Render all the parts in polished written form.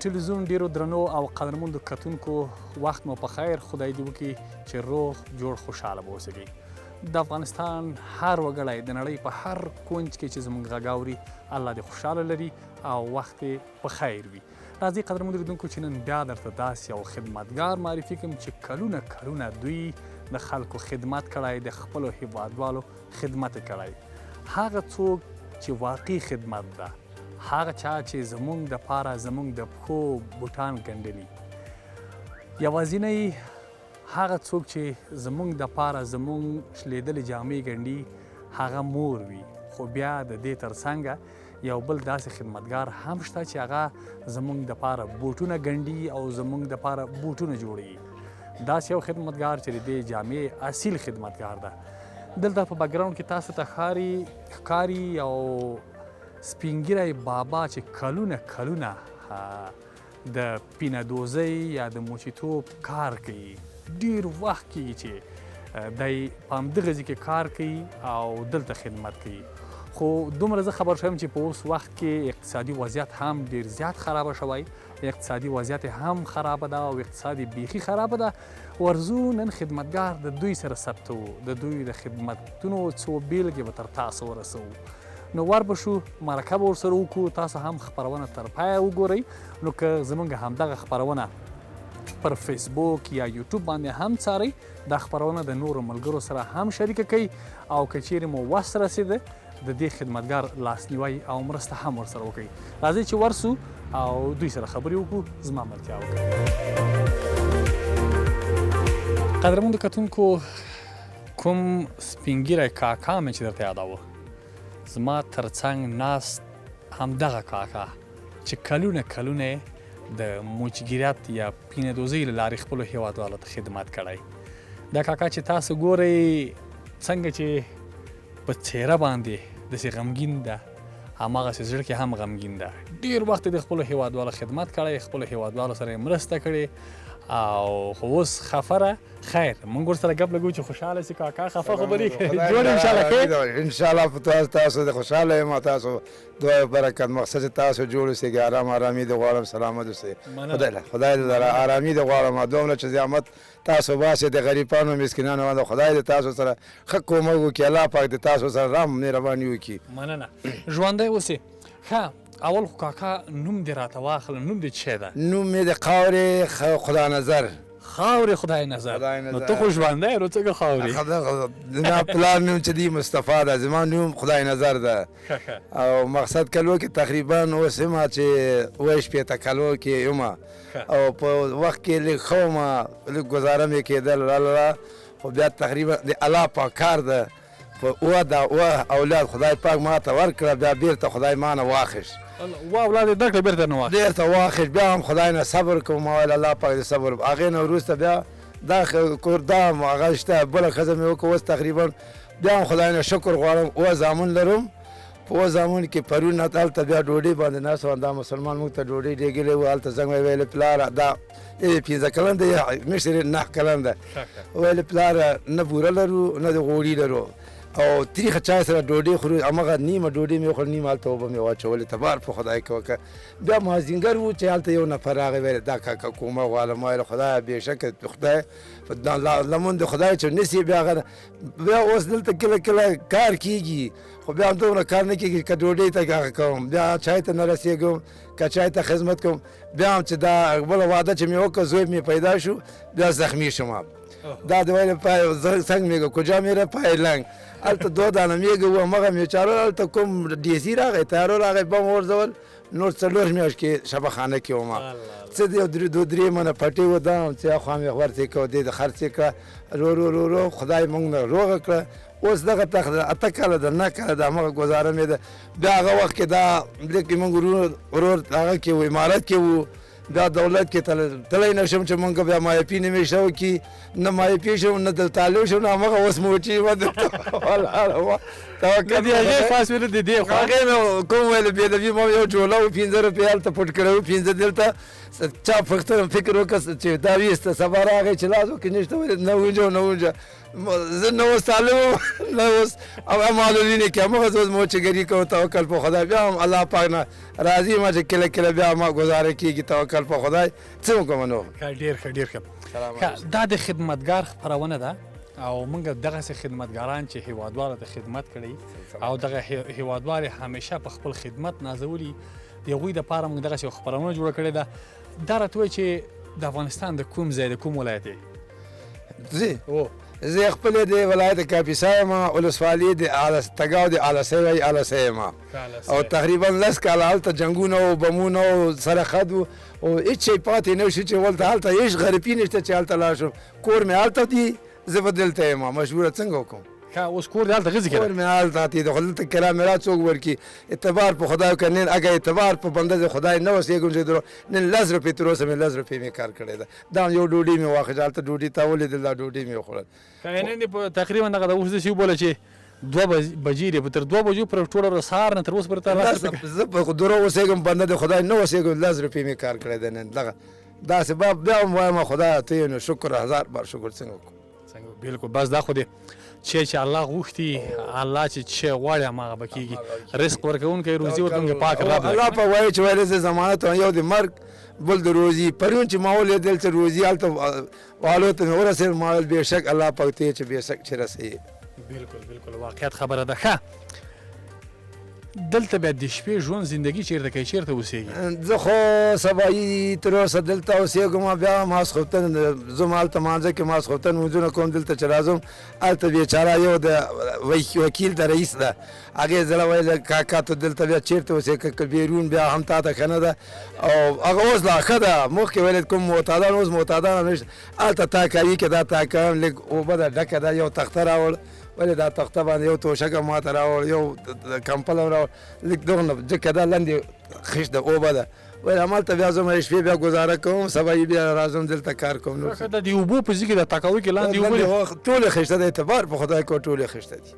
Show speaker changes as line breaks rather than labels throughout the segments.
ټلویزیون ډیرو درنو او قدرمندو کتونکو، وخت مو په خیر. خدای دې وکړي چې روغ جوړ خوشحاله به اوسئ. د افغانستان هر وګړی د نړۍ په هر کونج کې چې زموږ غږ اوري، الله دې خوشحاله لري او وخت یې په خیر وي. راځئ قدرمن لیدونکو چې نن بیا درته داسې یو خدمتګار معرفي کوم چې کلونه کلونه دوی د خلکو خدمت کړی، د خپلو هیوادوالو خدمت کړی. هغه څوک چې واقعي خدمت ده، هغه چا چې زمونږ د پاره زمونږ د پښو بوټان ګنډلي، یوازینی هغه څوک چې زمونږ د پاره زمونږ شلیدلې جامې ګنډي هغه مور وي. خو بیا د دې ترڅنګه یو بل داسې خدمتګار هم شته چې هغه زمونږ د پاره بوټونه ګنډي او زمونږ د پاره بوټونه جوړوي. داسې یو خدمتګار چې د دې جامې اصیل خدمتګار ده. دلته په بکګراوند کې تاسو ته ښکاري یو سپینږیری بابا چې کلونه کلونه د پینه دوزۍ یا د موچیتوب کار کوي. ډیر وخت کیږي چې دی په همدغه ځای کې کار کوي او دلته خدمت کوي. خو دومره زه خبر شوم چې په اوس وخت کې اقتصادي وضعیت هم ډیر زیات خراب شوی، اقتصادي وضعیت هم خراب ده او اقتصاد بیخي خراب ده. ورځو نن خدمتګار د دوی سره ثبتو، د دوی د خدمتونو څو بیلګې به تر تاسو ورسوو. نو ور به شو، مرکه به ورسره وکړو، تاسو هم خپرونه تر پایه وګورئ. نو که زمونږ همدغه خپرونه پر فیسبوک یا یوټیوب باندې هم څارئ، دا خپرونه د نورو ملګرو سره هم شریکه کړئ او که چیرې مو وس رسېده د دې خدمتګار لاسنیوی او مرسته هم ورسره وکړئ. راځئ چې ورسو او دوی سره خبرې وکړو، زما ملتیا وکړئ. قدرمندو کتونکو، کوم سپینږیری کاکا مې چې درته یاداوه، زما ترڅنګ ناست همدغه کاکا چې کلونه کلونه د موچګیریت یا پینهدوزۍ له لارې خپلو هیوادوالو ته خدمت کړی. دا کاکا چې تاسو ګورئ څنګه چې په څیره باندې داسې غمګین ده، هماغسې زړه کې هم غمګین ده. ډیر وخت د خپلو هیوادوالو خدمت کړی، خپلو هیوادوالو سره یې مرسته کړې او خو اوس خفره. خیر، مونږ ورسره ګپ لګو چې خوشحاله شي. کاکا، خفه خو به نه جوړ؟ ان شاء الله ښه.
ان شاء الله په تاسو د خوشحاله یم، تاسو دعا برکت. مقصد چې تاسو جوړ اوسئ، آرام آرامي د غواړم، سلامت اوسئ. خدای لره آرامي د غواړم. دومره چې زحمت تاسو باسئ د غریبانو مسکینانو باندې، خدای دې تاسو سره ښه کومک وکړي، الله پاک دې تاسو سره رحم مهرباني وکړي.
مننه، ژوندی اوسې. ښه، اول خو کاکا نوم دې راته واخله، نوم دې څه ده؟
نوم مې د خاورې خدا نظر.
خاورې خدای نظر؟ نو ته خو ژوندی، نو څنګه خاورې؟
زما پلار نوم چې دی مصطفی ده، زما نوم خدای نظر ده. او مقصد کلو کې تقریبا اوس یم چې 67 کلو کې یم او په وخت کې لږ ښه وم، لږ ګزاره مې کېدل را، خو بیا تقریبا د الله پاک کار ده، په اوه دا اوه اولاد خدای پاک ما ته ورکړه، بیا بیرته خدای ما نه واخیست.
اوه اولاد یې درکړه، بیرته نه واخیست؟
بیرته واخیست. بیا هم خدای نه صبر کوم، ما ویل الله پاک دې صبر. هغې نه وروسته بیا دا کور دا هم هغه شته، بله ښځه مې وکړه. اوس تقریبا بیا هم خدای نه شکر غواړم، اوه زامن لرم. په اوه زامن کې پرون هلته بیا ډوډۍ باندې ناست وم، دا مسلمان موږ ته ډوډۍ لېږلې وه. هلته څنګه ویل پلاره، دا 5 کلن دی، مشر یې 9 کلن دی، ویل پلاره نه بوره لرو نه د غوړي لرو او تریخه چای سره ډوډۍ خورو. همغه نیمه ډوډۍ مې وخوړه، نیمه هلته اوبه مې واچولې، تبار په خدای کې وکړه. بیا مازدینګر و چې هلته یو نفر راغی، ویل دا کاکا کومه غواړم. ما ویل خدایه بېشکه خدای لمن د خدای چې نسي. بیا هغه بیا اوس دلته کله کله کار کیږي، خو بیا هم دومره کار نه کیږي که ډوډۍ ته هغه کوم، بیا چای ته نه رسېږم، که چای ته خدمت کوم. بیا هم چې دا بله واده چې مې وکړ، زوی مې پیدا شو، بیا زخمی شوم. دا د ویل پای څنګه مېږه کجا مې را پای لنګ، هلته دوه دانه مېږه وه، همغه مې چارول. هلته کوم ډیزي راغی، طیارو راغی، بم وغورځول. نور 4 میاشت کې شبخانه کې وم، څه د یو درې دوه درې منه پټې و، دا هم چې اخوا مې ورتې کړه، دې د خرڅې کړه. رو رو رو رو خدای موږ نه روغه کړه. اوس دغه تخت 8 کاله ده، 9 کاله ده، همغه ګزاره مې ده. بیا هغه وخت کې دا لیکې موږ ورور هغه کې و، امارت کې و، بیا دولت کې تللی نه شم چې مونږ بیا مایپي نه مې شو کی نه مایپي شم، نه د طالب شم، نه همغه اوس موچي وه دلته ولاړه وه. توکل
د هغې خوا سوې، د دې خوا.
هغې مې کوم ویل بې ادبي، ما یو جوله و 5 روپۍ هلته پټ کړی و، 5 دلته چا پوښتنه فکر وکړ چې دا ویسته، سبا راغی چې لاس وکړي نشته، ویل نه ونجه نه ونجه، زه نه اوس طالب وم نه اوس او معلولین کې همغه زه اوس موچګري کوم. توکل په خدای، بیا هم الله پاک نه راضي ما چې کله کله بیا ما ګزاره کېږي. توکل په خدای، څه وکړم نو.
ډېر ښه، ډېر ښه. دا د خدمتګار خپرونه ده او موږ دغسې خدمتګاران چې هیوادوالو ته خدمت کړی او دغه هیوادوال یې همیشه په خپل خدمت نازولي، د هغوی دپاره موږ دغسې یوه خپرونه جوړه کړې ده. دا راته ووایه چې د افغانستان د کوم ځای، د کوم ولایت یې؟
زه خپل د ولایت کاپیسا یم، ولسوالي د تګاو د السۍ وایي، السۍ یم. او تقریبا 10 کاله هلته جنګونه او بمونه او سره خد وو او هېڅ شی پاتې نه شو چې ولته هلته هېڅ غریبي نشته چې هلته لاړ شم. کور مې هلته دی، زه به دلته یم، مجبوره څنګه وکړم؟
ښه، اوس کور دې هلته غځي
کړی؟ کور مې هلته دی، خو دلته کرا میرا څوک ورکړي؟ اعتبار په خدای وکړه، نن اګر اعتبار په بنده د خدای نه وسېږم چې درو نن 10 روپۍ تر اوسه مې 10 روپۍ مې کار کړی ده. دا یو ډوډۍ مې واخیسته، هلته ډوډۍ تا ولیدل، دا ډوډۍ مې وخوړل.
ښه، نن دې په تقریبا دغه د اوس داسې وبوله چې 2 بجې دی، په تر 2 بجو پر ټوله ورځ سهار نه تر اوسه پورې ته 10 روپۍ
زه په درو اوسېږم، بنده د خدای نه اوسېږم، 10 روپۍ مې کار کړی دی نن. دغه داسې بیا هم وایم خدایه ته یې نو شکر، هزار بار شکر. څنګه وکړم؟
څنګه؟ بالکل، بس دا خو دې چې الله غوښتي، الله چې چې غواړي هماغه به کېږي. رزق ورکوونکی، روزي ورکوونکی پاک رب دی.
الله په وایي چې ویل زه ضمانت یم، یو د مرګ بل د روزي. پرون چې ما ولیدل چې روزي هلته والو ته مې ورسېد، ما ویل بېشک الله پاک ته چې بېشک چې رسوي.
بالکل بالکل، واقعیت خبره ده. ښه، دلته بیا د شپې ژوند زندگی چیرته کوي، چیرته اوسېږي؟
زه خو سبایي تر اوسه دلته اوسېږم، بیا ماسخوتن ځم هلته مانځه کې ماسخوتن لمونځونه کوم. دلته چې راځم هلته بېچاره یو د وکیل د رئیس ده، هغې زړه ویل کاکا ته دلته بیا چیرته اوسېږې، که بیرون بیا هم تا ته ښه نه ده. او هغه اوس لا ښه ده، مخکې ویل کوم معتادان، اوس معتادان هم نشته. هلته تاکوي کې دا تاکوم لږ اوبه ده ډکه ده، یو تخته راوړ، ولې دا تخته باندې یو توشکه ماته راوړ، یو کمپل هم راوړ، لږ دغه ځکه دا لاندې خشت ده اوبه ده، ویل همالته بیا ځم شپې بیا ګزاره کوم، سبا یې بیا راځم دلته کار کوم. نور
ښه ده، د اوبو په ځای کې د تاکوي کې لاندې اوبه دي.
ټولې خشته ده، اعتبار په خدای کوه ټولې خشته دي.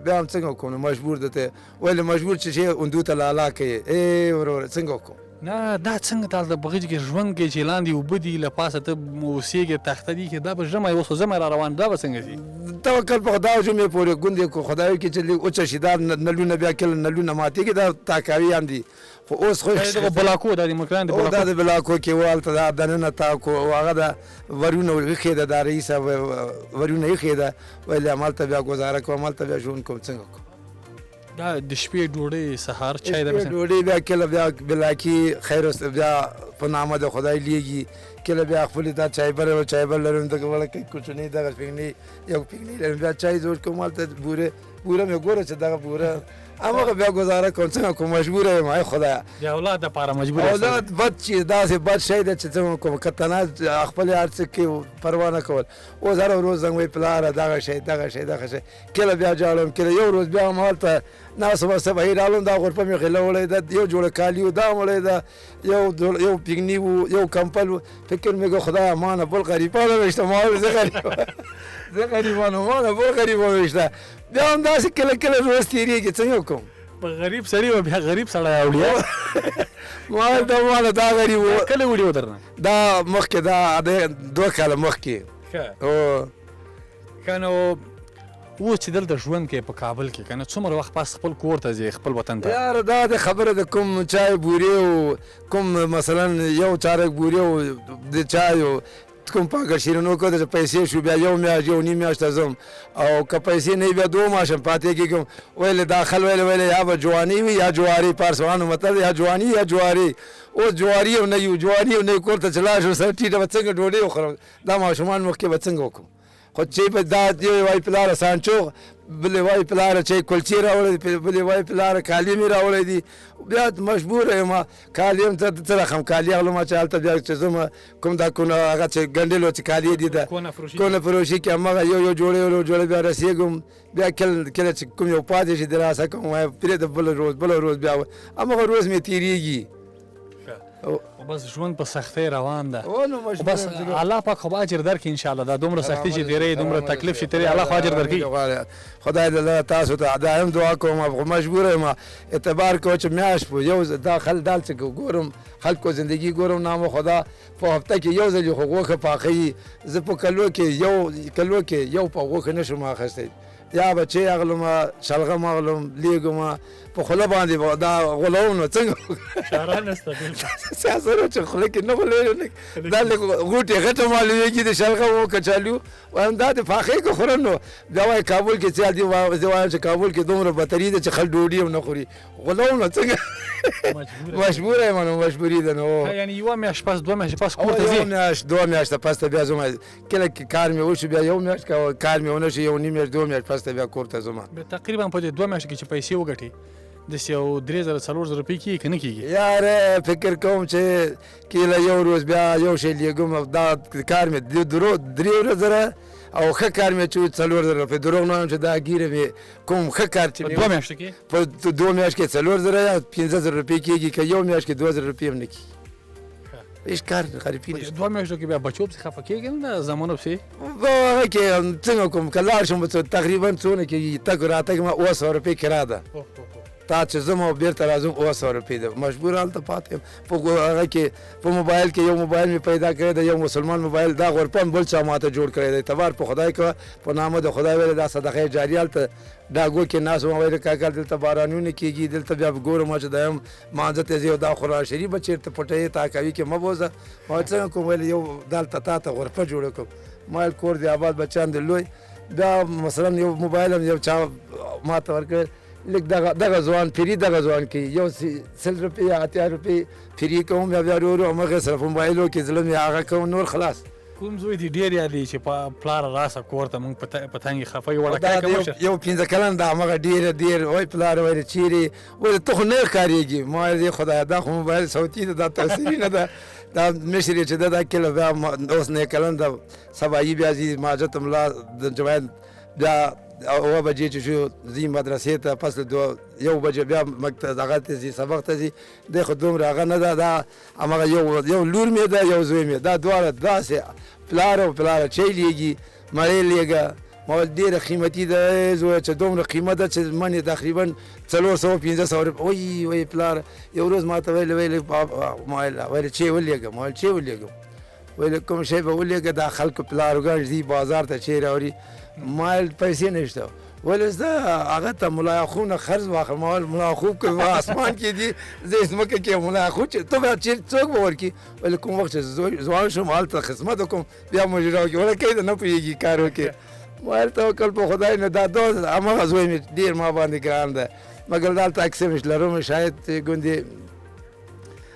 بیا هم څنګه وکړم، مجبور ده ته ویل مجبور چې شي اندو ته لالا کوي. ای وروره څنګه وکړم؟
نه دا څنګه ته هلته په غېږ کې ژوند کوې چې لاندې اوبه دي، له پاسه ته اوسېږې، تخته دي، دا به ژمی اوس خو ژمی را روان، دا به څنګه شي؟
توکل په خدای جمعې پورې ګوندې که خدای وکړي چې لږ وچه شي دا نلونه، بیا کله نلونه ماتېږي، دا تاکاوي هم دي. خو اوس خو
دغه بلاکو دا د مکران د
او دا د بلاکو کې و هلته دا دننه تاکو او هغه د ورونه ایښې ده، دا رئیس ورونه ایښې ده، ویل همالته بیا ګزاره کوم، همالته بیا ژوند کوم، څنګه کوم؟
دا د شپې ډوډۍ، سهار چای، دا
ډوډۍ بیا کله بیا بلاکي خیر بیا په نامه د خدای لیږي، کله بیا خپلې دا چایبر او چایبر لرم، دغه وړوکی کوچنی دغه پیګنی یو پیګنی لرم، بیا چای جوړ کوم هلته، بوره بوره مې ګوره چې دغه بوره هماغه بیا ګزاره کوم، څنګه کوم؟ مجبوره یم. ای خدایه،
د اولاد دپاره مجبور یاست.
اولاد بد چیز داسې بد شی دی چې څنګه کوم، که تنها خپل هر څه کې پروا نه کول. اوس هره ورځ زنګ وایي پلاره دغه شی دغه شی دغه شی، کله بیا ژاړم، کله یو ورځ بیا هم هلته ناست وم، سبا یې رالم دا غرفه مې غله وړې ده، یو جوړه کالي و دا وړې ده، یو پیګنی و یو کمپل و. فکر مې کو خدایه ما نه بل غریبانو نشته، ما ویل زه غریبانو ما نه بل غریبانو نشته. بیا هم داسې کله کله ورځ تېرېږي، څنګه وکړم؟
په غریب سړي و بیا غریب سړی اوړي.
ما دا ما نه دا غریب و.
کله وړي و درنه؟
دا مخکې دا 2 کاله مخکې.
ښه. ښه، نو اوس چې دلته ژوند کوې په کابل کې که نه، څومره وخت پس خپل کور ته ځې، خپل وطن ته؟
یاره دا د خبره د کوم چای بورې او کوم مثلا یو چارک بورې او د چای او کوم پاکه شیرینو کو د پیسې شو، بیا یو میاشت یو نیم میاشت ځم، او که پیسې نه بیا 2 ماشم پاتې کېږم. ویل دا خل ویل ویل یا به جواني وي یا جواري، پارسوانو متل یا جواني یا جواري. اوس جواري هم نه یو، جواني هم نه یو، کور ته چې لاړ شو سره ټیټه به څنګه ډوډۍ وخورم، دا ماشومان مخکې به څنګه وکړم؟ خو چې په دا یو وایي پلاره سانچو، بل وایي پلاره چې کلچې راوړې دي، بل وایي پلاره کالي مې راوړی دي. بیا مجبور یم کالي هم څه رقم کالي اخلم چې هلته بیا چې ځم کوم دا کونه هغه چې ګنډلو چې کالي دي ده کونه فروشي کې هماغه یو یو جوړې یو جوړې بیا رسېږم. بیا کله چې کوم یو پاتې شي دلاسه کوم، وایم پرېږده بله ورځ بله ورځ بیا هماغه ورځ مې تېرېږي.
بس ژوند په سختۍ روان ده. بس الله پاک خو به اجر درکړي ان شاء الله. دا دومره سختي چې تېرې، دومره تکلیف چې تېرې، الله خو اجر درکړي.
خدای دې لره تاسو ته دا هم دعا کوم، خو مجبور یم. اعتبار کوه چې میاشت په یو دا خل دال چې ګورم خلکو زندگی ګورم، نام خدا په هفته کې یو ځل خو غوښه پاخوي، زه په کلو کې یو کلو کې یو په غوښه نشم اخیستی. یا به چې اغلم شلغم اغلم لیږم په خوله باندې دا غولوم، نو څنګه
چاره نشته.
سیاسرو چې خوله کې نه غولوي، دا لږ غوټې غټه معلومېږي د شلغم او کچالو. وایم دا د پاخې که خورم نو بیا وایي کابل کې څه دي، زه وایم چې کابل کې دومره بتري ده چې خلک ډوډۍ هم نه خوري، غولوم نو څنګه مجبور یم، نو مجبوري ده. نو
یعنی یوه میاشت پس، 2 میاشتې پس کور ته ځې؟
یو میاشت 2 میاشتې پس ته بیا ځم. کله کې کار مې وشو بیا یو میاشت، کار مې ونه شو یو نیم میاشت 2 میاشت پس ته بیا کور ته ځم.
تقریبا په دې 2 میاشتو کې چې پیسې وګټې داسې یو 3000 4000 روپۍ کېږي که نه کېږي؟
یاره فکر کوم چې کله یو ورځ بیا یو شی لېږم، دا کار مې 3000 او ښه کار مې چې 4000 روپۍ. دروغ نه وایم چې دا ږیره مې کوم ښه کار چې
په 2 میاشتو کې؟
په 2 میاشت کې 4000 یا 5000 روپۍ کېږي، که یو میاشت کې 2000 روپۍ هم نه کېږي. هیڅ کار غریبي نشته.
2 میاشتو کې بیا بچو پسې خفه کېږي نه، زامنو پسې؟
هغه کې څنګه کوم که لاړ شم تقریبا څونه کېږي، تګ راتګ ما 700 روپۍ کرا ده. تا چې ځم او بېرته راځم 700 روپۍ ده، مجبور هلته پاتې یم. په هغه کې په موبایل کې یو موبایل مې پیدا کړی دی، یو مسلمان موبایل، دا غرفه هم بل چا ماته جوړ کړی دی. اعتبار په خدای کوه، په نامه د خدای ویلی دا صدقه جاریه. هلته ډاګو کې ناست وم، ویل کاکا دلته بارانونه کېږي، دلته بیا ګورم چې دا هم مانځه ته ځي او دا قرآن شریف به چېرته پټوې، تاکوي کې مه بوځه. ما ویل څنګه کوم؟ ویل یو دلته تا ته غرفه جوړه کړم. ما ویل کور دې آباد، بچیان دې لوی. بیا مثلا یو موبایل هم یو چا ماته ورکړی، لږ دغه ځوان پیري، دغه ځوان کې یو 100 روپۍ یا 80 روپۍ پیري کوم، بیا بیا ورو ورو همغې سره په موبایلو کې زړه مې هغه کوم، نور خلاص.
کوم زوی دې ډېر یادېږي چې پلاره راسه کور ته، موږ په تنګې خفه یو، وړکی که مشر؟
یو 5 کلن ده، همغه ډېر ډېر وایي پلاره ویل چېرې؟ ویل ته خو نه ښکارېږي. ما ویل خدایه دا خو موبایل صوتي ده، دا تصویري نه ده. دا مشر یې چې ده دا کله بیا اوس 9 کلن ده، سبایي بیا ځي ماجت ملا د جماعت، بیا 7 بجې چې شو ځي مدرسې ته، پس له 1 بجې بیا مکتب هغه ته ځي، سبق ته ځي. دی خو دومره هغه نه ده، دا همغه یو لور مې ده، یو زوی مې، دا دواړه داسې پلار او پلاره چای لېږي، مړې لېږه. ما ویل ډېره قیمتي ده زویه، چې دومره قیمت ده چې منې تقریبا 400 500 روپۍ. وایي وایي پلار یو ورځ ما ته ویل، ویل ما ویل چای ولېږه. ما ویل چای ولېږم؟ ویل کوم شی به ولېږه، دا خلکو پلارګان ځي بازار ته چای راوړي. ما ویل پیسې نشته. ویل زه هغه ته ملا یعقوب نه قرض واخلم. ما ویل ملا یعقوب که په اسمان کې دي، زه یې ځمکه کې یم، ملا یعقوب چې ته به چېرې څوک به ورکړي؟ ویل کوم وخت چې ځوان شوم هلته خدمت وکړم، بیا مجرا وکړي. ویل کېده نه پوهېږي کار وکړي. ما ویل توکل په خدای. نو دا دوه هماغه زوی مې ډېر ما باندې ګران ده، مګر دلته عکس مې لرم شاید ګوندې،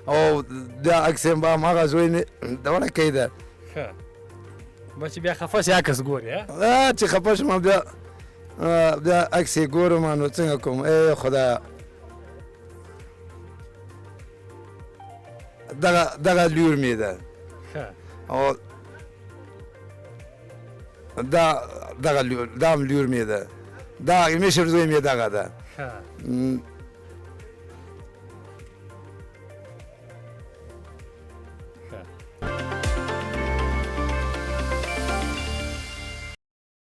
او دا عکس هم به هماغه زوی مې د وړکی ده.
ښه بس چې بیا خفه شې عکس ګورې، ها؟
چې خفه شم بیا عکس یې ګورم، نو څنګه کوم؟ ای خدایه دغه لور مې ده. او دا دغه لور، دا هم لور مې ده، دا مشر زوی مې دغه ده.